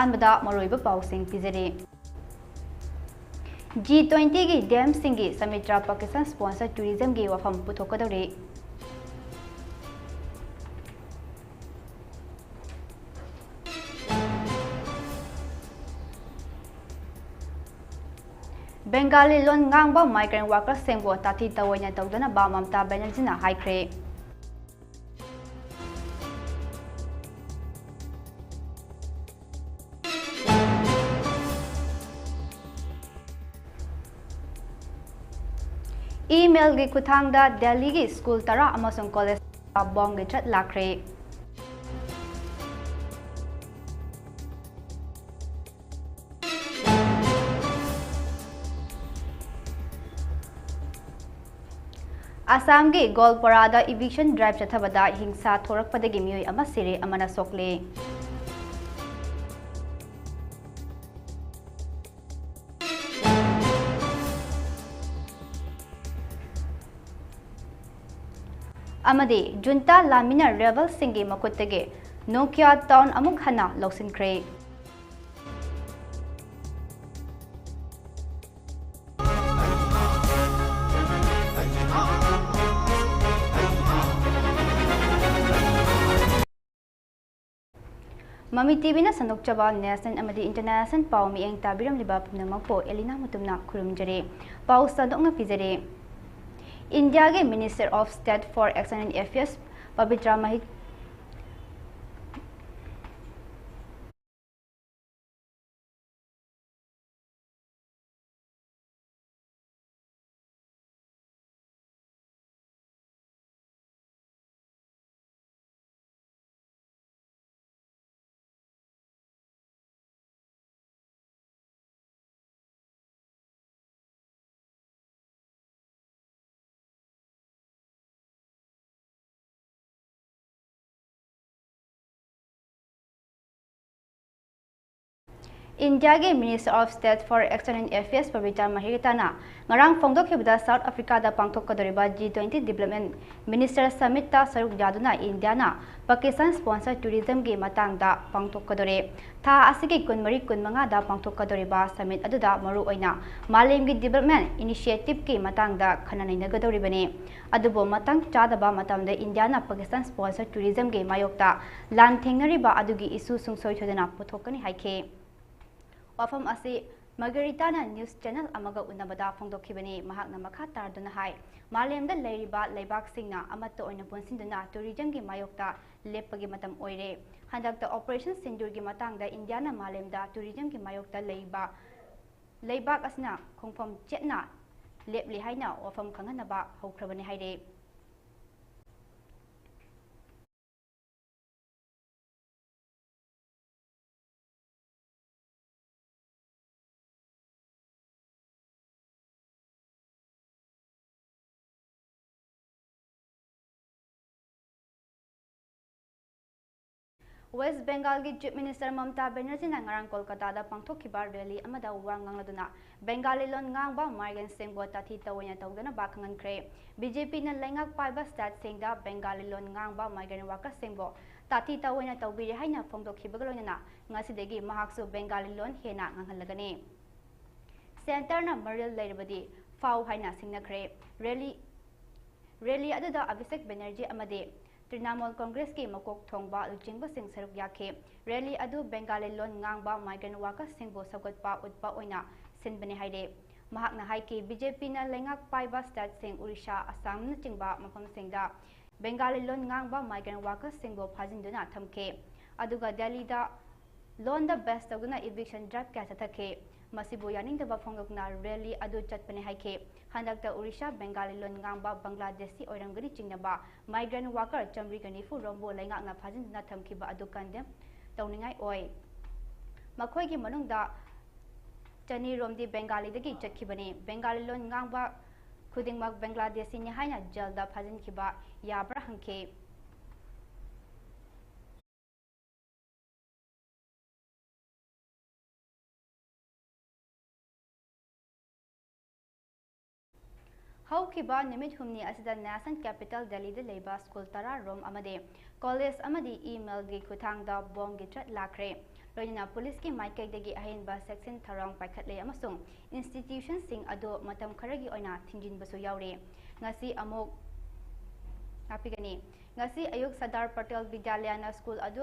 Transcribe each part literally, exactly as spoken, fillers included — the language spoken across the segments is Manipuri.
ꯑꯍꯥꯟꯕꯗ ꯃꯔꯨꯑꯣꯏꯕ ꯄꯥꯎꯁꯤꯡ ꯄꯤꯖꯔꯤ꯫ ꯖꯤ ꯇ꯭ꯋꯦꯟꯇꯤꯒꯤ ꯗꯦꯝꯁꯤꯡꯒꯤ ꯁꯃꯤꯠꯇ ꯄꯥꯀꯤꯁꯇꯥꯟ ꯁ꯭ꯄꯣꯟꯁꯔ ꯇꯨꯔꯤꯖꯝꯒꯤ ꯋꯥꯐꯝ ꯄꯨꯊꯣꯛꯀꯗꯧꯔꯤ꯫ ꯕꯦꯡꯒꯥꯂꯤ ꯂꯣꯟ ꯉꯥꯡꯕ migrant workersꯁꯤꯡꯕꯨ ꯇꯥꯊꯤ ꯇꯧꯑꯣꯏꯅ ꯇꯧꯗꯅꯕ ꯃꯃꯇꯥ ꯕꯦꯅꯔꯖꯤꯅ ꯍꯥꯏꯈ꯭ꯔꯦ꯫ emailꯒꯤ ꯈꯨꯠꯊꯥꯡꯗ ꯗꯦꯜꯂꯤꯒꯤ ꯁ꯭ꯀꯨꯜ ꯇꯔꯥ ꯑꯃꯁꯨꯡ ꯀꯣꯂꯦꯖꯇ ꯕꯣꯝꯒꯤ ꯊ꯭ꯔꯦꯠ ꯂꯥꯛꯈ꯭ꯔꯦ꯫ ꯑꯁꯥꯝꯒꯤ ꯒꯣꯜꯄꯔꯥꯗ eviction drive ꯆꯠꯊꯕꯗ ꯍꯤꯡꯁꯥ ꯊꯣꯔꯛꯄꯗꯒꯤ ꯃꯤꯑꯣꯏ ꯑꯃ ꯁꯤꯔꯦ, ꯑꯃꯅ ꯁꯣꯛꯂꯦ꯫ ꯑꯃꯗꯤ ꯖꯨꯟꯇꯥ ꯂꯥꯟꯃꯤꯅ ꯔꯦꯕꯦꯜꯁꯤꯡꯒꯤ ꯃꯈꯨꯠꯇꯒꯤ ꯅꯣꯀꯤꯌꯥ ꯇꯥꯎꯟ ꯑꯃꯨꯛ ꯍꯟꯅ ꯂꯧꯁꯤꯟꯈ꯭ꯔꯦ꯫ ꯃꯃꯤ ꯇꯤꯚꯤꯅ ꯁꯟꯗꯣꯛꯆꯕ national ꯑꯃꯗꯤ international ꯄꯥꯎ ꯃꯤꯠꯌꯦꯡ ꯇꯥꯕꯤꯔꯝꯂꯤꯕ ꯄꯨꯝꯅꯃꯛꯄꯨ ꯑꯦꯂꯤꯅꯥ ꯃꯨꯇꯨꯝꯅ ꯈꯨꯔꯨꯝꯖꯔꯤ꯫ ꯄꯥꯎ ꯁꯟꯗꯣꯛꯅ ꯄꯤꯖꯔꯤ꯫ ꯏꯟꯗꯤꯌꯥꯒꯤ Minister of State for External Affairs Pavitra ꯃꯍꯤꯛ ꯏꯟꯗꯤꯌꯥꯒꯤ Minister of State for External Affairs Pabitra ꯃꯍꯤꯔꯤꯇꯥꯅ ꯉꯔꯥꯡ ꯐꯣꯡꯗꯣꯛꯈꯤꯕꯗ ꯁꯥꯎꯠ ꯑꯐ꯭ꯔꯤꯀꯥꯗ ꯄꯥꯡꯊꯣꯛꯀꯗꯧꯔꯤꯕ G twenty Development Minister Summitꯇ ꯁꯔꯨꯛ ꯌꯥꯗꯨꯅ ꯏꯟꯗꯤꯌꯥꯅ ꯄꯥꯀꯤꯁꯇꯥꯟ sponsor tourismꯒꯤ ꯃꯇꯥꯡꯗ ꯄꯥꯡꯊꯣꯛꯀꯗꯧꯔꯤ꯫ ꯊꯥ ꯑꯁꯤꯒꯤ ꯀꯨꯟꯃꯔꯤ ꯀꯨꯟꯃꯉꯥꯗ ꯄꯥꯡꯊꯣꯛꯀꯗꯧꯔꯤꯕ summit ꯑꯗꯨꯗ ꯃꯔꯨꯑꯣꯏꯅ ꯃꯥꯂꯦꯝꯒꯤ development initiativeꯀꯤ ꯃꯇꯥꯡꯗ ꯈꯟꯅ ꯅꯩꯅꯒꯗꯧꯔꯤꯕꯅꯤ꯫ ꯑꯗꯨꯕꯨ ꯃꯇꯥꯡ ꯆꯥꯗꯕ ꯃꯇꯝꯗ ꯏꯟꯗꯤꯌꯥꯅ ꯄꯥꯀꯤꯁꯇꯥꯟ sponsor tourismꯒꯤ ꯃꯥꯌꯣꯛꯇ ꯂꯥꯟ ꯊꯦꯡꯅꯔꯤꯕ ꯑꯗꯨꯒꯤ issue ꯁꯨꯡꯁꯣꯏ ꯁꯣꯏꯗꯅ ꯄꯨꯊꯣꯛꯀꯅꯤ ꯍꯥꯏꯈꯤ꯫ ꯋꯥꯐꯝ ꯑꯁꯤ ꯃꯥꯔꯒꯔꯤꯇꯥꯅ news channel ꯑꯃꯒ ꯎꯅꯕꯗ ꯐꯣꯡꯗꯣꯛꯈꯤꯕꯅꯤ꯫ ꯃꯍꯥꯛꯅ ꯃꯈꯥ ꯇꯥꯔꯗꯨꯅ ꯍꯥꯏ, ꯃꯥꯂꯦꯝꯗ ꯂꯩꯔꯤꯕ ꯂꯩꯕꯥꯛꯁꯤꯡꯅ ꯑꯃꯠꯇ ꯑꯣꯏꯅ ꯄꯨꯟꯁꯤꯟꯗꯨꯅ tourismꯒꯤ ꯃꯥꯌꯣꯛꯇ ꯂꯦꯞꯄꯒꯤ ꯃꯇꯝ ꯑꯣꯏꯔꯦ꯫ ꯍꯟꯗꯛꯇ Operation Sindoorꯒꯤ ꯃꯇꯥꯡꯗ ꯏꯟꯗꯤꯌꯥꯅ ꯃꯥꯂꯦꯝꯗ tourismꯒꯤ ꯃꯥꯌꯣꯛꯇ ꯂꯩꯕ ꯂꯩꯕꯥꯛ ꯑꯁꯤꯅ ꯈꯣꯡꯐꯝ ꯆꯦꯠꯅ ꯂꯦꯞꯂꯤ ꯍꯥꯏꯅ ꯋꯥꯐꯝ ꯈꯪꯍꯟꯅꯕ ꯍꯧꯈ꯭ꯔꯕꯅꯤ ꯍꯥꯏꯔꯦ꯫ West Bengalꯒꯤ Chief Minister ꯃꯃꯇꯥ ꯕꯦꯅꯔꯖꯤꯅ ꯉꯔꯥꯡ ꯀꯣꯜꯀꯇꯥꯗ ꯄꯥꯡꯊꯣꯛꯈꯤꯕ rally ꯑꯃꯗ ꯋꯥ ꯉꯥꯡꯂꯗꯨꯅ ꯕꯦꯡꯒꯥꯂꯤ ꯂꯣꯟ ꯉꯥꯡꯕ migrantꯁꯤꯡꯕꯨ ꯇꯥꯊꯤ ꯇꯧꯑꯣꯏꯅ ꯇꯧꯗꯅꯕ ꯈꯪꯍꯟꯈ꯭ꯔꯦ꯫ BJPꯅ ꯂꯩꯉꯥꯛ ꯄꯥꯏꯕ stateꯁꯤꯡꯗ ꯕꯦꯡꯒꯥꯂꯤ ꯂꯣꯟ ꯉꯥꯡꯕ migrant workerꯁꯤꯡꯕꯨ ꯇꯥꯊꯤ ꯇꯧꯑꯣꯏꯅ ꯇꯧꯕꯤꯔꯦ ꯍꯥꯏꯅ ꯐꯣꯡꯗꯣꯛꯈꯤꯕꯒ ꯂꯣꯏꯅꯅ ꯉꯁꯤꯗꯒꯤ ꯃꯍꯥꯛꯁꯨ ꯕꯦꯡꯒꯥꯂꯤ ꯂꯣꯟ ꯍꯦꯟꯅ ꯉꯥꯡꯍꯜꯂꯒꯅꯤ꯫ Centreꯅ ꯃꯔꯤꯜ ꯂꯩꯔꯕꯗꯤ ꯐꯥꯎ ꯍꯥꯏꯅ ꯁꯤꯡꯅꯈ꯭ꯔꯦ꯫ Rally, rally ꯑꯗꯨꯗ ꯑꯚꯤꯁꯦꯛ ꯕꯦꯅꯔꯖꯤ ꯑꯃꯗꯤ ꯇ꯭ꯔꯤꯅꯥꯃꯣꯜ ꯀꯣꯡꯒ꯭ꯔꯦꯁꯀꯤ ꯃꯀꯣꯛ ꯊꯣꯡꯕ ꯂꯨꯆꯤꯡꯕꯁꯤꯡ ꯁꯔꯨꯛ ꯌꯥꯈꯤ꯫ Rally ꯑꯗꯨ ꯕꯦꯡꯒꯥꯂꯤ ꯂꯣꯟ ꯉꯥꯡꯕ migrant workerꯁꯤꯡꯕꯨ ꯁꯧꯒꯠꯄ ꯎꯠꯄ ꯑꯣꯏꯅ ꯁꯤꯟꯕꯅꯤ ꯍꯥꯏꯔꯦ꯫ ꯃꯍꯥꯛꯅ ꯍꯥꯏꯈꯤ, BJPꯅ ꯂꯩꯉꯥꯛ ꯄꯥꯏꯕ stateꯁꯤꯡ ꯑꯣꯔꯤꯁꯥ, ꯑꯁꯥꯝꯅꯆꯤꯡꯕ ꯃꯐꯝꯁꯤꯡꯗ ꯕꯦꯡꯒꯥꯂꯤ ꯂꯣꯟ ꯉꯥꯡꯕ migrant workerꯁꯤꯡꯕꯨ ꯐꯥꯖꯤꯟꯗꯨꯅ ꯊꯝꯈꯤ꯫ ꯑꯗꯨꯒ ꯗꯦꯜꯂꯤꯗ ꯂꯣꯟꯗ base ꯇꯧꯗꯨꯅ eviction drive ꯀꯌꯥ ꯆꯠꯊꯈꯤ꯫ ꯃꯁꯤꯕꯨ ꯌꯥꯅꯤꯡꯗꯕ ꯐꯣꯡꯗꯣꯛꯇꯨꯅ rally ꯑꯗꯨ ꯆꯠꯄꯅꯤ ꯍꯥꯏꯈꯤ꯫ ꯍꯟꯗꯛꯇ ꯑꯣꯔꯤꯁꯥ ꯕꯦꯡꯒꯥꯂꯤ ꯂꯣꯟ ꯉꯥꯡꯕ ꯕꯪꯒ꯭ꯂꯥꯗꯦꯁꯤ ꯑꯣꯏꯔꯝꯒꯅꯤ ꯆꯤꯡꯅꯕ migrant worker ꯆꯥꯃꯔꯤꯒ ꯅꯤꯐꯨ ꯔꯣꯝꯕꯨ ꯂꯩꯉꯥꯛꯅ ꯐꯥꯖꯤꯟꯗꯨꯅ ꯊꯝꯈꯤꯕ ꯑꯗꯨ condemn ꯇꯧꯅꯤꯡꯉꯥꯏ ꯑꯣꯏ꯫ ꯃꯈꯣꯏꯒꯤ ꯃꯅꯨꯡꯗ ꯆꯅꯤ ꯔꯣꯝꯗꯤ ꯕꯦꯡꯒꯥꯂꯤꯗꯒꯤ ꯆꯠꯈꯤꯕꯅꯤ꯫ ꯕꯦꯡꯒꯥꯂꯤ ꯂꯣꯟ ꯉꯥꯡꯕ ꯈꯨꯗꯤꯡꯃꯛ ꯕꯪꯒ꯭ꯂꯥꯗꯦꯁꯤꯅꯤ ꯍꯥꯏꯅ ꯖꯦꯜꯗ ꯐꯥꯖꯤꯟꯈꯤꯕ ꯌꯥꯕ꯭ꯔꯥ ꯍꯪꯈꯤ꯫ ꯍꯧꯈꯤꯕ ꯅꯨꯃꯤꯠ ꯍꯨꯝꯅꯤ ꯑꯁꯤꯗ ꯅꯦꯁꯅꯦꯜ ꯀꯦꯄꯤꯇꯦꯜ ꯗꯦꯜꯂꯤꯗ ꯂꯩꯕ ꯁ꯭ꯀꯨꯜ ꯇꯔꯥ ꯔꯣꯝ ꯑꯃꯗꯤ ꯀꯣꯂꯦꯖ ꯑꯃꯗꯤ ꯏꯃꯦꯜꯒꯤ ꯈꯨꯠꯊꯥꯡꯗ ꯕꯣꯝꯒꯤ ꯊ꯭ꯔꯦꯠ ꯂꯥꯛꯈ꯭ꯔꯦ꯫ ꯂꯣꯏꯅꯅ ꯄꯨꯂꯤꯁꯀꯤ ꯃꯥꯏꯀꯩꯗꯒꯤ ꯑꯍꯦꯟꯕ ꯆꯦꯛꯁꯤꯟ ꯊꯧꯔꯥꯡ ꯄꯥꯏꯈꯠꯂꯦ ꯑꯃꯁꯨꯡ ꯏꯟꯁꯇꯤꯇ꯭ꯌꯨꯁꯟꯁꯤꯡ ꯑꯗꯨ ꯃꯇꯝ ꯈꯔꯒꯤ ꯑꯣꯏꯅ ꯊꯤꯡꯖꯤꯟꯕꯁꯨ ꯌꯥꯎꯔꯤ꯫ ꯉꯁꯤ ꯑꯃꯨꯛ ꯉꯥꯛꯄꯤꯒꯅꯤ꯫ ꯉꯁꯤ ꯑꯌꯨꯛ ꯁꯔꯗꯥꯔ ꯄꯇꯦꯜ ꯕꯤꯗ꯭ꯌꯥꯂꯌꯅ ꯁ꯭ꯀꯨꯜ ꯑꯗꯨ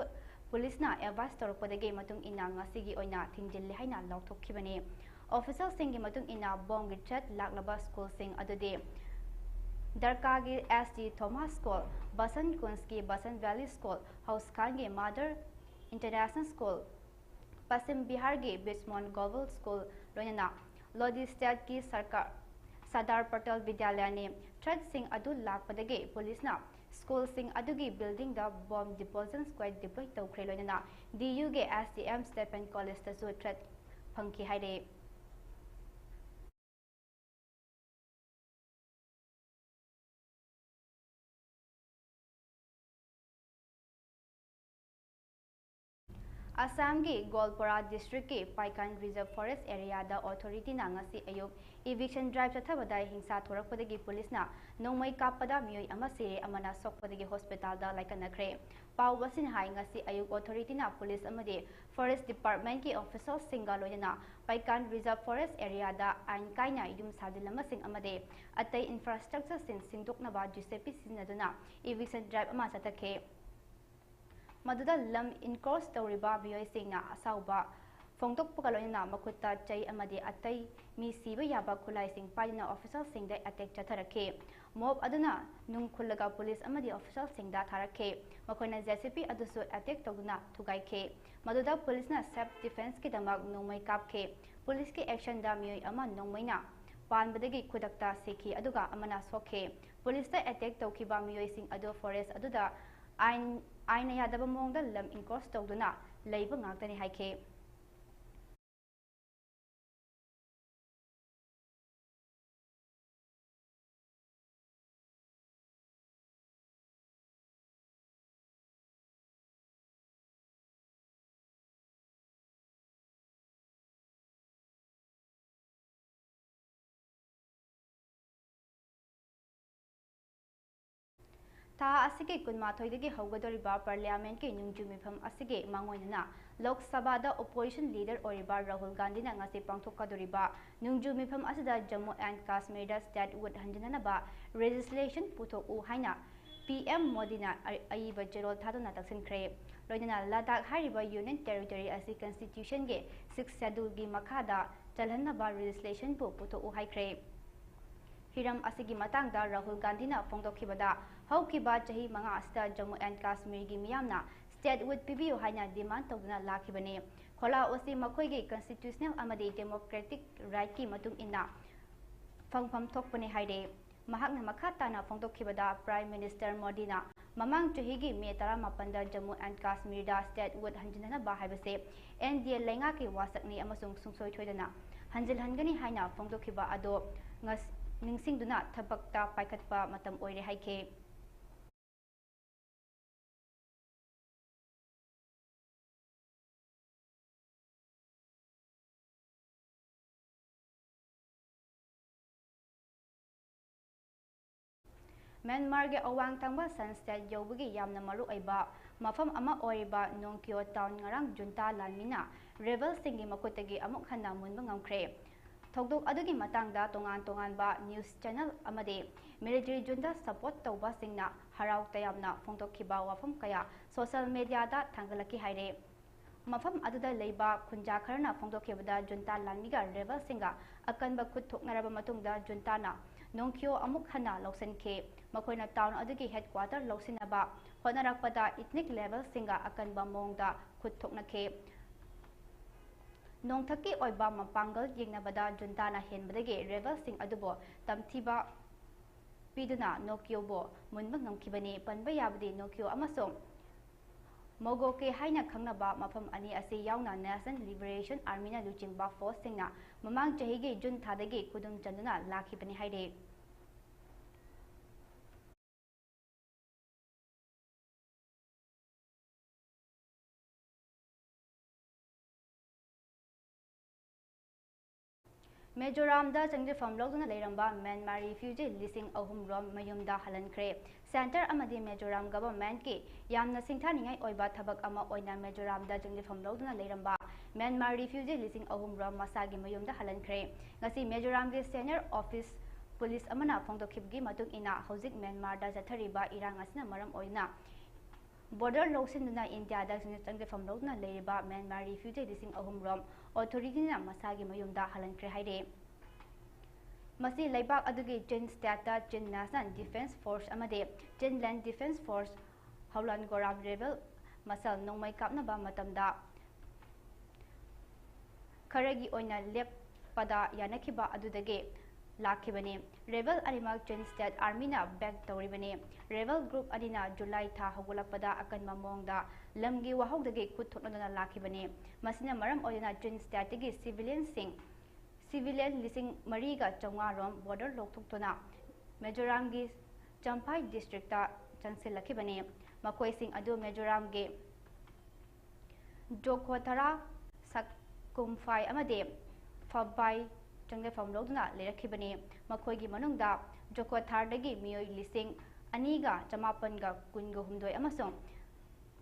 ꯄꯨꯂꯤꯁꯅ ꯑꯦꯗꯚꯥꯏꯁ ꯇꯧꯔꯛꯄꯗꯒꯤ ꯃꯇꯨꯡ ꯏꯟꯅ ꯉꯁꯤꯒꯤ ꯑꯣꯏꯅ ꯊꯤꯡꯖꯤꯜꯂꯦ ꯍꯥꯏꯅ ꯂꯥꯎꯊꯣꯛꯈꯤꯕꯅꯤ꯫ ꯑꯣꯐꯤꯁꯤꯌꯦꯜꯁꯤꯡꯒꯤ ꯃꯇꯨꯡ ꯏꯟꯅ ꯕꯣꯝꯒꯤ ꯊ꯭ꯔꯦꯠ ꯂꯥꯛꯂꯕ ꯁ꯭ꯀꯨꯜꯁꯤꯡ ꯑꯗꯨꯗꯤ ꯗꯔꯀꯥꯒꯤ ꯑꯦꯁ ꯇꯤ ꯊꯣꯃꯥꯁ ꯁ꯭ꯀꯨꯜ, ꯕꯁꯟ ꯀꯨꯟꯖꯀꯤ ꯕꯁꯟ ꯚꯦꯂꯤ ꯁ꯭ꯀꯨꯜ, ꯍꯧꯁꯈꯥꯟꯒꯤ ꯃꯥꯗꯔ ꯏꯟꯇꯔꯅꯦꯁꯅꯦꯜ ꯁ꯭ꯀꯨꯜ, ꯄꯁꯆꯤꯝ ꯕꯤꯍꯥꯔꯒꯤ ꯕꯤꯁꯃꯣꯟ ꯒ꯭ꯂꯣꯕꯜ ꯁ꯭ꯀꯨꯜ, ꯂꯣꯏꯅꯅ ꯂꯣꯗꯤ ꯁ꯭ꯇꯦꯠꯀꯤ ꯁꯔꯀꯥꯔ ꯁꯔꯗꯥꯔ ꯄꯇꯦꯜ ꯕꯤꯗ꯭ꯌꯥꯂꯌꯅꯤ꯫ ꯊ꯭ꯔꯦꯠꯁꯤꯡ ꯑꯗꯨ ꯂꯥꯛꯄꯗꯒꯤ ꯄꯨꯂꯤꯁꯅ ꯁ꯭ꯀꯨꯜꯁꯤꯡ ꯑꯗꯨꯒꯤ ꯕꯤꯜꯗꯤꯡꯗ ꯕꯣꯝ ꯗꯤꯄꯣꯖꯤꯁꯟ ꯁ꯭ꯀ꯭ꯋꯥꯗ ꯗꯤꯄ꯭ꯂꯣꯏ ꯇꯧꯈ꯭ꯔꯦ, ꯂꯣꯏꯅꯅ ꯗꯤ ꯌꯨꯒꯤ ꯑꯦꯁ ꯗꯤ ꯑꯦꯝ ꯁ꯭ꯇꯦꯐꯦꯟ ꯀꯣꯂꯦꯖꯇꯁꯨ ꯊ꯭ꯔꯦꯠ ꯐꯪꯈꯤ ꯍꯥꯏꯔꯦ꯫ ꯑꯁꯥꯝꯒꯤ ꯒꯣꯜꯄꯣꯔꯥ ꯗꯤꯁꯇ꯭ꯔꯤꯛꯀꯤ ꯄꯥꯏꯀꯥꯟ ꯔꯤꯖꯔꯚ ꯐꯣꯔꯦꯁ ꯑꯦꯔꯤꯌꯥꯗ ꯑꯣꯊꯣꯔꯤꯇꯤꯅ ꯉꯁꯤ ꯑꯌꯨꯛ ꯏꯚꯤꯛꯁꯟ ꯗ꯭ꯔꯥꯏꯚ ꯆꯠꯊꯕꯗ ꯍꯤꯡꯁꯥ ꯊꯣꯔꯛꯄꯗꯒꯤ ꯄꯨꯂꯤꯁꯅ ꯅꯣꯡꯃꯩ ꯀꯥꯞꯄꯗ ꯃꯤꯑꯣꯏ ꯑꯃ ꯁꯤꯔꯦ, ꯑꯃꯅ ꯁꯣꯛꯄꯗꯒꯤ ꯍꯣꯁꯄꯤꯇꯥꯜꯗ ꯂꯥꯏꯀꯠꯅꯈ꯭ꯔꯦ꯫ ꯄꯥꯎ ꯑꯁꯤꯅ ꯍꯥꯏ, ꯉꯁꯤ ꯑꯌꯨꯛ ꯑꯣꯊꯣꯔꯤꯇꯤꯅ ꯄꯨꯂꯤꯁ ꯑꯃꯗꯤ ꯐꯣꯔꯦꯁ ꯗꯤꯄꯥꯔꯠꯃꯦꯟꯠꯀꯤ ꯑꯣꯐꯤꯁꯤꯌꯦꯜꯁꯤꯡꯒ ꯂꯣꯏꯅꯅ ꯄꯥꯏꯀꯥꯟ ꯔꯤꯖꯔꯚ ꯐꯣꯔꯦꯁ ꯑꯦꯔꯤꯌꯥꯗ ꯑꯥꯏꯟ ꯀꯥꯏꯅ ꯌꯨꯝ ꯁꯥꯖꯤꯜꯂꯝꯕꯁꯤꯡ ꯑꯃꯗꯤ ꯑꯇꯩ ꯏꯟꯐ꯭ꯔꯥꯁ꯭ꯇ꯭ꯔꯛꯆꯔꯁꯤꯡ ꯁꯤꯟꯗꯣꯛꯅꯕ ꯖꯦ ꯁꯤ ꯕꯤ ꯁꯤꯖꯤꯟꯅꯗꯨꯅ ꯏꯚꯤꯛꯁꯟ ꯗ꯭ꯔꯥꯏꯚ ꯑꯃ ꯆꯠꯊꯈꯤ꯫ ꯃꯗꯨꯗ ꯂꯝ ꯏꯟꯀ꯭ꯔꯣꯆ ꯇꯧꯔꯤꯕ ꯃꯤꯑꯣꯏꯁꯤꯡꯅ ꯑꯁꯥꯎꯕ ꯐꯣꯡꯗꯣꯛꯄꯒ ꯂꯣꯏꯅꯅ ꯃꯈꯨꯠꯇ ꯆꯩ ꯑꯃꯗꯤ ꯑꯇꯩ ꯃꯤ ꯁꯤꯕ ꯌꯥꯕ ꯈꯨꯠꯂꯥꯏꯁꯤꯡ ꯄꯥꯏꯗꯨꯅ ꯑꯣꯐꯤꯁꯤꯌꯦꯜꯁꯤꯡꯗ ꯑꯦꯇꯦꯛ ꯆꯠꯊꯔꯛꯈꯤ꯫ ꯃꯣꯕ ꯑꯗꯨꯅ ꯅꯨꯡ ꯈꯨꯜꯂꯒ ꯄꯨꯂꯤꯁ ꯑꯃꯗꯤ ꯑꯣꯐꯤꯁꯤꯌꯦꯜꯁꯤꯡꯗ ꯊꯥꯔꯛꯈꯤ꯫ ꯃꯈꯣꯏꯅ ꯖꯦ ꯁꯤ ꯕꯤ ꯑꯗꯨꯁꯨ ꯑꯦꯇꯦꯛ ꯇꯧꯗꯨꯅ ꯊꯨꯒꯥꯏꯈꯤ꯫ ꯃꯗꯨꯗ ꯄꯨꯂꯤꯁꯅ ꯁꯦꯜꯐ ꯗꯤꯐꯦꯟꯁꯀꯤꯗꯃꯛ ꯅꯣꯡꯃꯩ ꯀꯥꯞꯈꯤ꯫ ꯄꯨꯂꯤꯁꯀꯤ ꯑꯦꯛꯁꯟꯗ ꯃꯤꯑꯣꯏ ꯑꯃ ꯅꯣꯡꯃꯩꯅ ꯄꯥꯟꯕꯗꯒꯤ ꯈꯨꯗꯛꯇ ꯁꯤꯈꯤ, ꯑꯗꯨꯒ ꯑꯃꯅ ꯁꯣꯛꯈꯤ꯫ ꯄꯨꯂꯤꯁꯇ ꯑꯦꯇꯦꯛ ꯇꯧꯈꯤꯕ ꯃꯤꯑꯣꯏꯁꯤꯡ ꯑꯗꯨ ꯐꯣꯔꯦꯁ ꯑꯗꯨꯗ ꯑꯥꯏꯟ, ꯑꯥꯏꯟꯅ ꯌꯥꯗꯕ ꯃꯑꯣꯡꯗ ꯂꯝ ꯏꯟꯀ꯭ꯔꯣꯆ ꯇꯧꯗꯨꯅ ꯂꯩꯕ ꯉꯥꯛꯇꯅꯤ ꯍꯥꯏꯈꯤ꯫ ꯊꯥ ꯑꯁꯤꯒꯤ ꯀꯨꯟꯃꯥꯊꯣꯏꯗꯒꯤ ꯍꯧꯒꯗꯧꯔꯤꯕ Parliamentꯀꯤ ꯅꯣꯡꯖꯨ ꯃꯤꯐꯝ ꯑꯁꯤꯒꯤ ꯃꯥꯡꯑꯣꯏꯅꯅ ꯂꯣꯛ ꯁꯚꯥꯗ Opposition Leader ꯑꯣꯏꯔꯤꯕ ꯔꯥꯍꯨꯜ ꯒꯥꯟꯙꯤꯅ ꯉꯁꯤ ꯄꯥꯡꯊꯣꯛꯀꯗꯧꯔꯤꯕ ꯅꯣꯡꯖꯨ ꯃꯤꯐꯝ ꯑꯁꯤꯗ Jammu and Kashmirꯗ Statehood ꯍꯟꯖꯤꯟꯅꯅꯕ legislation ꯄꯨꯊꯣꯛꯎ ꯍꯥꯏꯅ P M ꯃꯣꯗꯤꯅ ꯑ-, ꯑꯏꯕ ꯆꯦꯔꯣꯜ ꯊꯥꯗꯨꯅ ꯇꯛꯁꯤꯟꯈ꯭ꯔꯦ꯫ ꯂꯣꯏꯅꯅ ꯂꯗꯥꯈ ꯍꯥꯏꯔꯤꯕ Union Territory ꯑꯁꯤ Constitutionꯒꯤ Sixth Scheduleꯒꯤ ꯃꯈꯥꯗ ꯆꯜꯍꯟꯅꯕ legislationꯕꯨ ꯄꯨꯊꯣꯛꯎ ꯍꯥꯏꯈ꯭ꯔꯦ꯫ ꯍꯤꯔꯝ ꯑꯁꯤꯒꯤ ꯃꯇꯥꯡꯗ ꯔꯥꯍꯨꯜ ꯒꯥꯟꯙꯤꯅ ꯐꯣꯡꯗꯣꯛꯈꯤꯕꯗ, ꯍꯧꯈꯤꯕ ꯆꯍꯤ ꯃꯉꯥ ꯑꯁꯤꯗ Jammu and Kashmirꯒꯤ ꯃꯤꯌꯥꯝꯅ Statehood ꯄꯤꯕꯤꯌꯨ ꯍꯥꯏꯅ demand ꯇꯧꯗꯨꯅ ꯂꯥꯛꯈꯤꯕꯅꯤ꯫ ꯈꯣꯂꯥꯎ ꯑꯁꯤ ꯃꯈꯣꯏꯒꯤ constitutional ꯑꯃꯗꯤ democratic rightꯀꯤ ꯃꯇꯨꯡ ꯏꯟꯅ ꯐꯪꯐꯝ ꯊꯣꯛꯄꯅꯤ ꯍꯥꯏꯔꯦ꯫ ꯃꯍꯥꯛꯅ ꯃꯈꯥ ꯇꯥꯅ ꯐꯣꯡꯗꯣꯛꯈꯤꯕꯗ, Prime Minister ꯃꯣꯗꯤꯅ ꯃꯃꯥꯡ ꯆꯍꯤꯒꯤ ꯃꯦ ꯇꯔꯥꯃꯥꯄꯟꯗ Jammu and Kashmirꯗ Statehood ꯍꯟꯖꯤꯟꯅꯅꯕ ꯍꯥꯏꯕꯁꯦ N D A ꯂꯩꯉꯥꯛꯀꯤ ꯋꯥꯁꯛꯅꯤ ꯑꯃꯁꯨꯡ ꯁꯨꯡꯁꯣꯏ ꯁꯣꯏꯗꯅ ꯍꯟꯖꯤꯜꯍꯟꯒꯅꯤ ꯍꯥꯏꯅ ꯐꯣꯡꯗꯣꯛꯈꯤꯕ ꯑꯗꯣ ꯉꯁ-, ꯅꯤꯡꯁꯤꯡꯗꯨꯅ ꯊꯕꯛꯇ ꯄꯥꯏꯈꯠꯄ ꯃꯇꯝ ꯑꯣꯏꯔꯦ ꯍꯥꯏꯈꯤ꯫ ꯃ꯭ꯌꯥꯟꯃꯥꯔꯒꯤ ꯑꯋꯥꯡ ꯊꯪꯕ Shan State ꯌꯧꯕꯒꯤ ꯌꯥꯝꯅ ꯃꯔꯨꯑꯣꯏꯕ ꯃꯐꯝ ꯑꯃ ꯑꯣꯏꯔꯤꯕ ꯅꯣꯡꯀ꯭ꯌꯣ Town ꯉꯔꯥꯡ junta ꯂꯥꯟꯃꯤꯅ rebelꯁꯤꯡꯒꯤ ꯃꯈꯨꯠꯇꯒꯤ ꯑꯃꯨꯛ ꯍꯟꯅ ꯃꯨꯟꯕ ꯉꯝꯈ꯭ꯔꯦ꯫ ꯊꯧꯗꯣꯛ ꯑꯗꯨꯒꯤ ꯃꯇꯥꯡꯗ ꯇꯣꯉꯥꯟ ꯇꯣꯉꯥꯟꯕ news channel ꯑꯃꯗꯤ military junta support ꯇꯧꯕꯁꯤꯡꯅ ꯍꯔꯥꯎ ꯇꯌꯥꯝꯅ ꯐꯣꯡꯗꯣꯛꯈꯤꯕ ꯋꯥꯐꯝ ꯀꯌꯥ social mediaꯗ ꯊꯥꯡꯒꯠꯂꯛꯈꯤ ꯍꯥꯏꯔꯦ꯫ ꯃꯐꯝ ꯑꯗꯨꯗ ꯂꯩꯕ ꯈꯨꯟꯖꯥ ꯈꯔꯅ ꯐꯣꯡꯗꯣꯛꯈꯤꯕꯗ, junta ꯂꯥꯟꯃꯤꯒ rebelꯁꯤꯡꯒ ꯑꯀꯟꯕ ꯈꯨꯠ ꯊꯣꯛꯅꯔꯕ ꯃꯇꯨꯡꯗ juntaꯅ ꯅꯣꯡꯀ꯭ꯌꯣ ꯑꯃꯨꯛ ꯍꯟꯅ ꯂꯧꯁꯤꯟꯈꯤ꯫ ꯃꯈꯣꯏꯅ town ꯑꯗꯨꯒꯤ headquarter ꯂꯧꯁꯤꯟꯅꯕ ꯍꯣꯠꯅꯔꯛꯄꯗ ethnic rebelꯁꯤꯡꯒ ꯑꯀꯟꯕ ꯃꯑꯣꯡꯗ ꯈꯨꯠ ꯊꯣꯛꯅꯈꯤ꯫ ꯅꯣꯡꯊꯛꯀꯤ ꯑꯣꯏꯕ ꯃꯄꯥꯡꯒꯜ ꯌꯦꯡꯅꯕꯗ juntaꯅ ꯍꯦꯟꯕꯗꯒꯤ rebelꯁꯤꯡ ꯑꯗꯨꯕꯨ ꯇꯝꯊꯤꯕ ꯄꯤꯗꯨꯅ ꯅꯣꯡꯀ꯭ꯌꯣꯕꯨ ꯃꯨꯟꯕ ꯉꯝꯈꯤꯕꯅꯤ꯫ ꯄꯟꯕ ꯌꯥꯕꯗꯤ ꯅꯣꯡꯀ꯭ꯌꯣ ꯑꯃꯁꯨꯡ ꯃꯣꯒꯣꯀꯦ ꯍꯥꯏꯅ ꯈꯪꯅꯕ ꯃꯐꯝ ꯑꯅꯤ ꯑꯁꯤ ꯌꯥꯎꯅ National Liberation Armyꯅ ꯂꯨꯆꯤꯡꯕ forceꯁꯤꯡꯅ ꯃꯃꯥꯡ ꯆꯍꯤꯒꯤ June ꯊꯥꯗꯒꯤ ꯈꯨꯗꯨꯝ ꯆꯟꯗꯨꯅ ꯂꯥꯛꯈꯤꯕꯅꯤ ꯍꯥꯏꯔꯤ꯫ ꯃꯤꯖꯣꯔꯥꯝꯗ ꯆꯪꯖꯐꯝ ꯂꯧꯗꯨꯅ ꯂꯩꯔꯝꯕ ꯃ꯭ꯌꯥꯟꯃꯥꯔ refugee ꯂꯤꯁꯤꯡ ꯑꯍꯨꯝ ꯔꯣꯝ ꯃꯌꯨꯝꯗ ꯍꯜꯍꯟꯈ꯭ꯔꯦ꯫ Centre ꯑꯃꯗꯤ Mizoram Governmentꯀꯤ ꯌꯥꯝꯅ ꯁꯤꯡꯊꯥꯅꯤꯡꯉꯥꯏ ꯑꯣꯏꯕ ꯊꯕꯛ ꯑꯃ ꯑꯣꯏꯅ ꯃꯤꯖꯣꯔꯥꯝꯗ ꯆꯪꯖꯐꯝ ꯂꯧꯗꯨꯅ ꯂꯩꯔꯝꯕ ꯃ꯭ꯌꯥꯟꯃꯥꯔ refugee ꯂꯤꯁꯤꯡ ꯑꯍꯨꯝ ꯔꯣꯝ ꯃꯁꯥꯒꯤ ꯃꯌꯨꯝꯗ ꯍꯜꯍꯟꯈ꯭ꯔꯦ꯫ ꯉꯁꯤ ꯃꯤꯖꯣꯔꯥꯝꯒꯤ senior office police ꯑꯃꯅ ꯐꯣꯡꯗꯣꯛꯈꯤꯕꯒꯤ ꯃꯇꯨꯡ ꯏꯟꯅ, ꯍꯧꯖꯤꯛ ꯃ꯭ꯌꯥꯟꯃꯥꯔꯗ ꯆꯠꯊꯔꯤꯕ ꯏꯔꯥꯡ ꯑꯁꯤꯅ ꯃꯔꯝ ꯑꯣꯏꯗꯨꯅ border ꯂꯧꯁꯤꯟꯗꯨꯅ ꯏꯟꯗꯤꯌꯥꯗ ꯆꯪꯖꯐꯝ ꯂꯧꯗꯨꯅ ꯂꯩꯔꯤꯕ ꯃ꯭ꯌꯥꯟꯃꯥꯔ refugee ꯂꯤꯁꯤꯡ ꯑꯍꯨꯝ ꯔꯣꯝ authorityꯅ ꯃꯁꯥꯒꯤ ꯃꯌꯨꯝꯗ ꯍꯜꯍꯟꯈ꯭ꯔꯦ ꯍꯥꯏꯔꯦ꯫ ꯃꯁꯤ ꯂꯩꯕꯥꯛ ꯑꯗꯨꯒꯤ Chin stateꯇ Chin National Defence Force ꯑꯃꯗꯤ Chin Land Defence Force Howlangorab rebel ꯃꯁꯦꯜ ꯅꯣꯡꯃꯩ ꯀꯥꯞꯅꯕ ꯃꯇꯝꯗ ꯈꯔꯒꯤ ꯑꯣꯏꯅ ꯂꯦꯞꯄꯗ ꯌꯥꯅꯈꯤꯕ ꯑꯗꯨꯗꯒꯤ ꯂꯥꯛꯈꯤꯕꯅꯤ꯫ Rebel ꯑꯅꯤꯃꯛ Chin State Armyꯅ back ꯇꯧꯔꯤꯕꯅꯤ꯫ Rebel group ꯑꯅꯤꯅ July ꯊꯥ ꯍꯧꯒꯠꯂꯛꯄꯗ ꯑꯀꯟꯕ ꯃꯑꯣꯡꯗ ꯂꯝꯒꯤ ꯋꯥꯍꯧꯗꯒꯤ ꯈꯨꯠ ꯊꯣꯛꯅꯗꯨꯅ ꯂꯥꯛꯈꯤꯕꯅꯤ꯫ ꯃꯁꯤꯅ ꯃꯔꯝ ꯑꯣꯏꯗꯨꯅ Chin stateꯇꯒꯤ civilianꯁꯤꯡ, civilian ꯂꯤꯁꯤꯡ ꯃꯔꯤꯒ ꯆꯥꯝꯃꯉꯥ ꯔꯣꯝ border ꯂꯧꯊꯣꯛꯇꯨꯅ ꯃꯤꯖꯣꯔꯥꯝꯒꯤ ꯆꯝꯐꯥꯏ districtꯇ ꯆꯪꯁꯤꯜꯂꯛꯈꯤꯕꯅꯤ꯫ ꯃꯈꯣꯏꯁꯤꯡ ꯑꯗꯨ ꯃꯤꯖꯣꯔꯥꯝꯒꯤ ꯖꯣꯈꯣꯊꯥꯔꯥ, ꯁꯥꯀꯨꯝꯐꯥꯏ ꯑꯃꯗꯤ ꯐꯕꯥꯏ ꯆꯪꯖꯐꯝ ꯂꯧꯗꯨꯅ ꯂꯩꯔꯛꯈꯤꯕꯅꯤ꯫ ꯃꯈꯣꯏꯒꯤ ꯃꯅꯨꯡꯗ ꯖꯣꯈꯣꯊꯥꯔꯗꯒꯤ ꯃꯤꯑꯣꯏ ꯂꯤꯁꯤꯡ ꯑꯅꯤꯒ ꯆꯃꯥꯄꯟꯒ ꯀꯨꯟꯒ ꯍꯨꯝꯗꯣꯏ ꯑꯃꯁꯨꯡ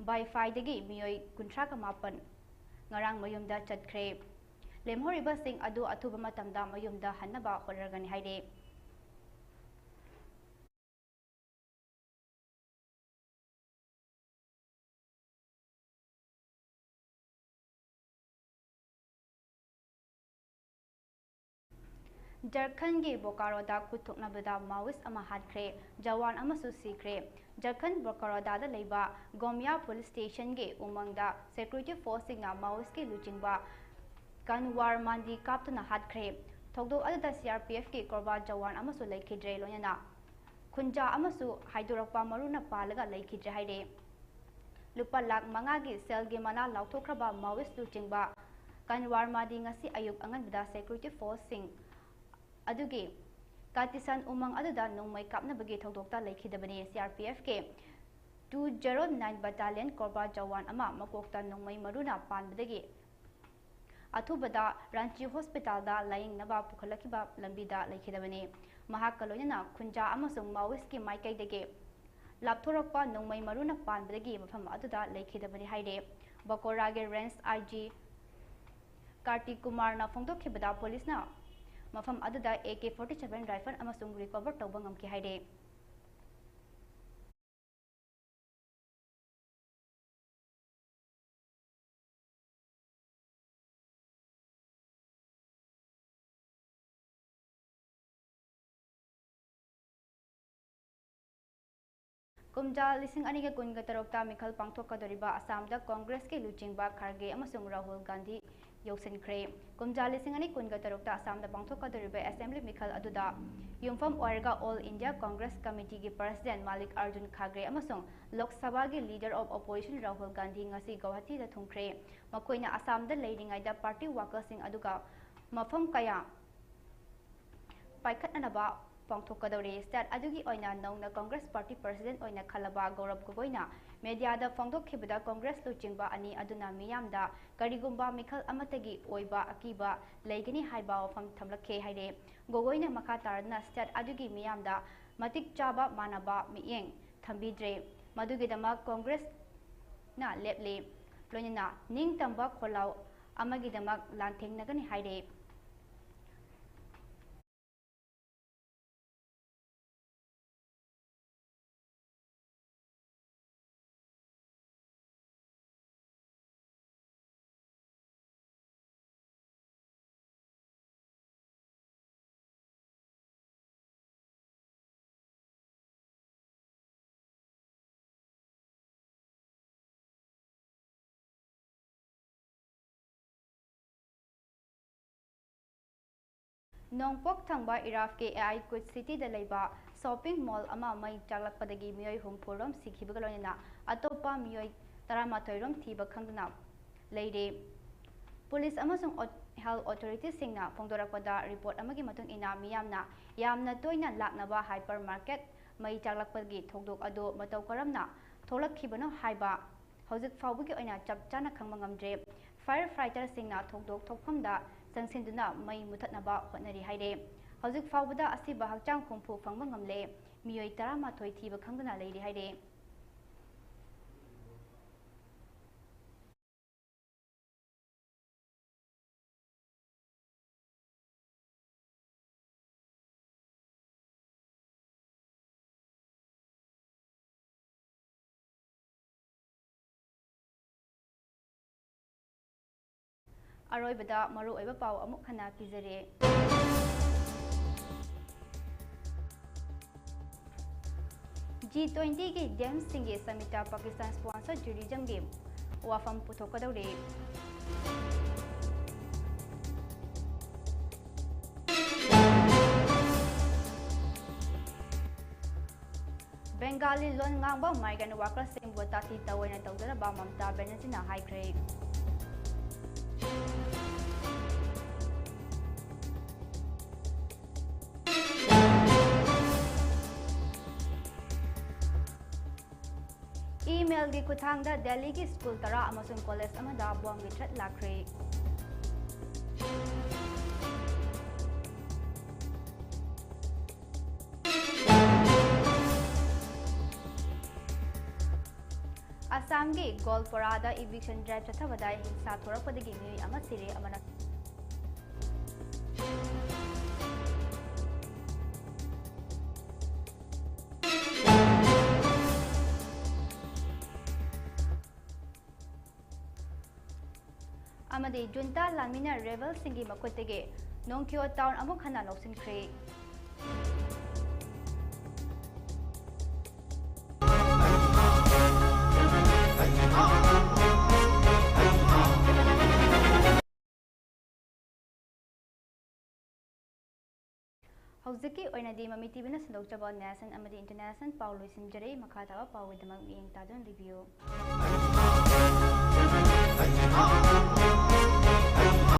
ꯕꯥꯏꯐꯥꯏꯗꯒꯤ ꯃꯤꯑꯣꯏ ꯀꯨꯟꯊ꯭ꯔꯥꯒ ꯃꯥꯄꯟ ꯉꯔꯥꯡ ꯃꯌꯨꯝꯗ ꯆꯠꯈ꯭ꯔꯦ꯫ ꯂꯦꯝꯍꯧꯔꯤꯕꯁꯤꯡ ꯑꯗꯨ ꯑꯊꯨꯕ ꯃꯇꯝꯗ ꯃꯌꯨꯝꯗ ꯍꯟꯅꯕ ꯍꯣꯠꯅꯔꯒꯅꯤ ꯍꯥꯏꯔꯤ꯫ ꯖꯔꯈꯟꯒꯤ ꯕꯣꯀꯥꯔꯣꯗ ꯈꯨꯠ ꯊꯣꯛꯅꯕꯗ Maoist ꯑꯃ ꯍꯥꯠꯈ꯭ꯔꯦ, ꯖꯋꯥꯟ ꯑꯃꯁꯨ ꯁꯤꯈ꯭ꯔꯦ꯫ ꯖꯔꯈꯟ ꯕꯣꯀꯥꯔꯣꯗꯥꯗ ꯂꯩꯕ ꯒꯣꯃꯤꯌꯥ police stationꯒꯤ ꯎꯃꯪꯗ security forceꯁꯤꯡꯅ Maoistꯀꯤ ꯂꯨꯆꯤꯡꯕ ꯀꯟꯋꯥꯔ ꯃꯥꯟꯗꯤ ꯀꯥꯞꯇꯨꯅ ꯍꯥꯠꯈ꯭ꯔꯦ꯫ ꯊꯧꯗꯣꯛ ꯑꯗꯨꯗ CRPFꯀꯤ ꯀꯣꯔꯕꯥ ꯖꯋꯥꯟ ꯑꯃꯁꯨ ꯂꯩꯈꯤꯗ꯭ꯔꯦ, ꯂꯣꯏꯅꯅ ꯈꯨꯟꯖꯥ ꯑꯃꯁꯨ ꯍꯥꯏꯗꯣꯔꯛꯄ ꯃꯔꯨꯅ ꯄꯥꯜꯂꯒ ꯂꯩꯈꯤꯗ꯭ꯔꯦ ꯍꯥꯏꯔꯦ꯫ ꯂꯨꯄꯥ ꯂꯥꯈ ꯃꯉꯥꯒꯤ ꯁꯦꯜꯒꯤ ꯃꯅꯥ ꯂꯥꯎꯊꯣꯛꯈ꯭ꯔꯕ Maoist ꯂꯨꯆꯤꯡꯕ ꯀꯟꯋꯥꯔ ꯃꯥꯗꯤ ꯉꯁꯤ ꯑꯌꯨꯛ ꯑꯉꯟꯕꯗ security forceꯁꯤꯡ ꯑꯗꯨꯒꯤ ꯀꯥꯇꯤꯁꯟ ꯎꯃꯪ ꯑꯗꯨꯗ ꯅꯣꯡꯃꯩ ꯀꯥꯞꯅꯕꯒꯤ ꯊꯧꯗꯣꯛꯇ ꯂꯩꯈꯤꯗꯕꯅꯤ꯫ CRPFꯀꯤ two zero nine battalion ꯀꯣꯔꯕꯥ Jawan ꯑꯃ ꯃꯀꯣꯛꯇ ꯅꯣꯡꯃꯩ ꯃꯔꯨꯅ ꯄꯥꯟꯕꯗꯒꯤ ꯑꯊꯨꯕꯗ ꯔꯥꯟꯆꯤ hospitalꯗ ꯂꯥꯌꯦꯡꯅꯕ ꯄꯨꯈꯠꯂꯛꯈꯤꯕ ꯂꯝꯕꯤꯗ ꯂꯩꯈꯤꯗꯕꯅꯤ꯫ ꯃꯍꯥꯛꯀ ꯂꯣꯏꯅꯅ ꯈꯨꯟꯖꯥ ꯑꯃꯁꯨꯡ Maoistꯀꯤ ꯃꯥꯏꯀꯩꯗꯒꯤ ꯂꯥꯞꯊꯣꯔꯛꯄ ꯅꯣꯡꯃꯩ ꯃꯔꯨꯅ ꯄꯥꯟꯕꯗꯒꯤ ꯃꯐꯝ ꯑꯗꯨꯗ ꯂꯩꯈꯤꯗꯕꯅꯤ ꯍꯥꯏꯔꯦ꯫ ꯕꯀꯣꯔꯥꯒꯤ ꯔꯦꯟꯖ ꯑꯥꯏ ꯖꯤ ꯀꯥꯔꯇꯤꯛ ꯀꯨꯃꯥꯔꯅ ꯐꯣꯡꯗꯣꯛꯈꯤꯕꯗ, ꯄꯨꯂꯤꯁꯅ ꯃꯐꯝ ꯑꯗꯨꯗ A K forty seven rifle ꯑꯃꯁꯨꯡ ꯔꯤꯀꯣꯚꯔ ꯇꯧꯕ ꯉꯝꯈꯤ ꯍꯥꯏꯔꯦ꯫ ꯀꯨꯝꯖꯥ ꯂꯤꯁꯤꯡ ꯑꯅꯤꯒ ꯀꯨꯟꯒ ꯇꯔꯨꯛꯇ ꯃꯤꯈꯜ ꯄꯥꯡꯊꯣꯛꯀꯗꯧꯔꯤꯕ ꯑꯁꯥꯝꯗ ꯀꯣꯡꯒ꯭ꯔꯦꯁꯀꯤ ꯂꯨꯆꯤꯡꯕ ꯈꯥꯔꯒꯦ ꯑꯃꯁꯨꯡ ꯔꯥꯍꯨꯜ ꯒꯥꯟꯙꯤ ꯌꯧꯁꯤꯟꯈ꯭ꯔꯦ꯫ ꯀꯨꯝꯖꯥ ꯂꯤꯁꯤꯡ ꯑꯅꯤ ꯀꯨꯟꯒ ꯇꯔꯨꯛꯇ ꯑꯁꯥꯝꯗ ꯄꯥꯡꯊꯣꯛꯀꯗꯧꯔꯤꯕ ꯑꯦꯁꯦꯝꯕ꯭ꯂꯤ ꯃꯤꯈꯜ ꯑꯗꯨꯗ ꯌꯨꯝꯐꯝ ꯑꯣꯏꯔꯒ ꯑꯣꯜ ꯏꯟꯗꯤꯌꯥ ꯀꯣꯡꯒ꯭ꯔꯦꯁ ꯀꯃꯤꯇꯤꯒꯤ ꯄ꯭ꯔꯁꯤꯗꯦꯟ ꯃꯥꯂꯤꯛ ꯑꯥꯔꯖꯨꯟ ꯈꯥꯔꯒꯦ ꯑꯃꯁꯨꯡ ꯂꯣꯛ ꯁꯚꯥꯒꯤ leader of opposition Rahul Gandhi ꯉꯁꯤ ꯒꯧꯍꯥꯇꯤꯗ ꯊꯨꯡꯈ꯭ꯔꯦ꯫ ꯃꯈꯣꯏꯅ ꯑꯁꯥꯝꯗ ꯂꯩꯔꯤꯉꯩꯗ ꯄꯥꯔꯇꯤ ꯋꯥꯀꯔꯁꯤꯡ ꯑꯗꯨꯒ ꯃꯐꯝ ꯀꯌꯥ ꯄꯥꯏꯈꯠꯅꯅꯕ ꯄꯥꯡꯊꯣꯛꯀꯗꯧꯔꯤ꯫ ꯁ꯭ꯇꯦꯠ ꯑꯗꯨꯒꯤ ꯑꯣꯏꯅ ꯅꯧꯅ ꯀꯣꯡꯒ꯭ꯔꯦꯁ ꯄꯥꯔꯇꯤ ꯄ꯭ꯔꯁꯤꯗꯦꯟꯠ ꯑꯣꯏꯅ ꯈꯜꯂꯕ ꯒꯧꯔꯕ ꯒꯣꯒꯣꯏꯅ ꯃꯦꯗꯤꯌꯥꯗ ꯐꯣꯡꯗꯣꯛꯈꯤꯕꯗ, ꯀꯣꯡꯒ꯭ꯔꯦꯁ ꯂꯨꯆꯤꯡꯕ ꯑꯅꯤ ꯑꯗꯨꯅ ꯃꯤꯌꯥꯝꯗ ꯀꯔꯤꯒꯨꯝꯕ ꯃꯤꯈꯜ ꯑꯃꯠꯇꯒꯤ ꯑꯣꯏꯕ ꯑꯀꯤꯕ ꯂꯩꯒꯅꯤ ꯍꯥꯏꯕ ꯋꯥꯐꯝ ꯊꯝꯂꯛꯈꯤ ꯍꯥꯏꯔꯦ꯫ ꯒꯣꯒꯣꯏꯅ ꯃꯈꯥ ꯇꯥꯔꯗꯨꯅ ꯁ꯭ꯇꯦꯠ ꯑꯗꯨꯒꯤ ꯃꯤꯌꯥꯝꯗ ꯃꯇꯤꯛ ꯆꯥꯕ ꯃꯥꯟꯅꯕ ꯃꯤꯠꯌꯦꯡ ꯊꯝꯕꯤꯗ꯭ꯔꯦ꯫ ꯃꯗꯨꯒꯤꯗꯃꯛ ꯀꯣꯡꯒ꯭ꯔꯦꯁꯅ ꯂꯦꯞꯂꯤ꯫ ꯂꯣꯏꯅꯅ ꯅꯤꯡꯇꯝꯕ ꯈꯣꯜꯂꯥꯎ ꯑꯃꯒꯤꯗꯃꯛ ꯂꯥꯟꯊꯦꯡꯅꯒꯅꯤ ꯍꯥꯏꯔꯦ꯫ ꯅꯣꯡꯄꯣꯛ ꯊꯪꯕ ꯏꯔꯥꯞꯀꯤ ꯑꯦ ꯑꯥꯏ ꯀꯨꯠ ꯁꯤꯇꯤꯗ ꯂꯩꯕ ꯁꯣꯞꯄꯤꯡ ꯃꯣꯜ ꯑꯃ ꯃꯩ ꯆꯥꯛꯂꯛꯄꯗꯒꯤ ꯃꯤꯑꯣꯏ ꯍꯨꯝꯐꯨ ꯔꯣꯝ ꯁꯤꯈꯤꯕꯒ ꯂꯣꯏꯅꯅ ꯑꯇꯣꯞꯄ ꯃꯤꯑꯣꯏ ꯇꯔꯥꯃꯥꯊꯣꯏ ꯔꯣꯝ ꯊꯤꯕ ꯈꯪꯗꯅ ꯂꯩꯔꯦ꯫ ꯄꯨꯂꯤꯁ ꯑꯃꯁꯨꯡ ꯑꯣ-, ꯍꯦꯜꯊ ꯑꯣꯊꯣꯔꯤꯇꯤꯁꯤꯡꯅ ꯐꯣꯡꯗꯣꯔꯛꯄꯗ, ꯔꯤꯄꯣꯔꯠ ꯑꯃꯒꯤ ꯃꯇꯨꯡ ꯏꯟꯅ, ꯃꯤꯌꯥꯝꯅ ꯌꯥꯝꯅ ꯇꯣꯏꯅ ꯂꯥꯛꯅꯕ ꯍꯥꯏꯄꯔ ꯃꯥꯔꯀꯦꯠ ꯃꯩ ꯆꯥꯛꯂꯛꯄꯒꯤ ꯊꯧꯗꯣꯛ ꯑꯗꯨ ꯃꯇꯧ ꯀꯔꯝꯅ ꯊꯣꯛꯂꯛꯈꯤꯕꯅꯣ ꯍꯥꯏꯕ ꯍꯧꯖꯤꯛ ꯐꯥꯎꯕꯒꯤ ꯑꯣꯏꯅ ꯆꯞ ꯆꯥꯅ ꯈꯪꯕ ꯉꯝꯗ꯭ꯔꯤ꯫ ꯐꯥꯏꯌꯔ ꯐꯥꯏꯇꯔꯁꯤꯡꯅ ꯊꯧꯗꯣꯛ ꯊꯣꯛꯐꯝꯗ ꯆꯪꯁꯤꯟꯗꯨꯅ ꯃꯩ ꯃꯨꯊꯠꯅꯕ ꯍꯣꯠꯅꯔꯤ ꯍꯥꯏꯔꯦ꯫ ꯍꯧꯖꯤꯛ ꯐꯥꯎꯕꯗ ꯑꯁꯤꯕ ꯍꯛꯆꯥꯡ ꯍꯨꯝꯐꯨ ꯐꯪꯕ ꯉꯝꯂꯦ꯫ ꯃꯤꯑꯣꯏ ꯇꯔꯥꯃꯥꯊꯣꯏ ꯊꯤꯕ ꯈꯪꯗꯅ ꯂꯩꯔꯤ ꯍꯥꯏꯔꯦ꯫ ꯑꯔꯣꯏꯕꯗ ꯃꯔꯨꯑꯣꯏꯕ ꯄꯥꯎ ꯑꯃꯨꯛ ꯍꯟꯅ ꯄꯤꯖꯔꯤ꯫ G twenty ꯒꯤ ꯗꯦꯝꯁꯤꯡꯒꯤ ꯁꯃꯤꯠꯇ ꯄꯥꯀꯤꯁꯇꯥꯟ sponsor tourism ꯒꯤ ꯋꯥꯐꯝ ꯄꯨꯊꯣꯛꯀꯗꯧꯔꯤ꯫ ꯕꯦꯡꯒꯥꯂꯤ ꯂꯣꯟ ꯉꯥꯡꯕ migrant workers ꯁꯤꯡꯕꯨ ꯇꯥꯊꯤ ꯇꯧꯑꯣꯏꯅ ꯇꯧꯗꯅꯕ ꯃꯃꯇꯥ ꯕꯦꯅꯔꯖꯤꯅ ꯍꯥꯏꯈ꯭ꯔꯦ꯫ Email ꯒꯤ ꯈꯨꯠꯊꯥꯡꯗ ꯗꯦꯜꯂꯤꯒꯤ ꯁ꯭ꯀꯨꯜ ꯇꯔꯥ ꯑꯃꯁꯨꯡ ꯀꯣꯂꯦꯖ ꯑꯃꯗ ꯕꯣꯝꯒꯤ threat ꯂꯥꯛꯈ꯭ꯔꯦ꯫ ꯑꯁꯥꯝꯒꯤ ꯒꯣꯜꯄꯣꯔꯥꯗ eviction drive ꯆꯠꯊꯕꯗ ꯍꯤꯡꯁꯥ ꯊꯣꯔꯛꯄꯗꯒꯤ ꯃꯤꯑꯣꯏ ꯑꯃ ꯁꯤꯔꯦ, ꯑꯃꯅ ꯑꯃꯗꯤ ꯖꯨꯟꯇꯥ ꯂꯥꯟꯃꯤꯅ ꯔꯦꯕꯦꯜꯁꯤꯡꯒꯤ ꯃꯈꯨꯠꯇꯒꯤ ꯅꯣꯡꯀ꯭ꯌꯣ ꯇꯥꯎꯟ ꯑꯃꯨꯛ ꯍꯟꯅ ꯂꯧꯁꯤꯟꯈ꯭ꯔꯦ꯫ ꯍꯧꯖꯤꯛꯀꯤ ꯑꯣꯏꯅꯗꯤ ꯃꯃꯤ ꯇꯤꯚꯤꯅ ꯁꯟꯗꯣꯛꯆꯕ national ꯑꯃꯗꯤ international ꯄꯥꯎ ꯂꯣꯏꯁꯤꯟꯖꯔꯦ꯫ ꯃꯈꯥ ꯇꯥꯕ ꯄꯥꯎꯒꯤꯗꯃꯛ ꯃꯤꯠꯌꯦꯡ ꯇꯥꯗꯨꯅ ꯂꯩꯕꯤꯌꯨ꯫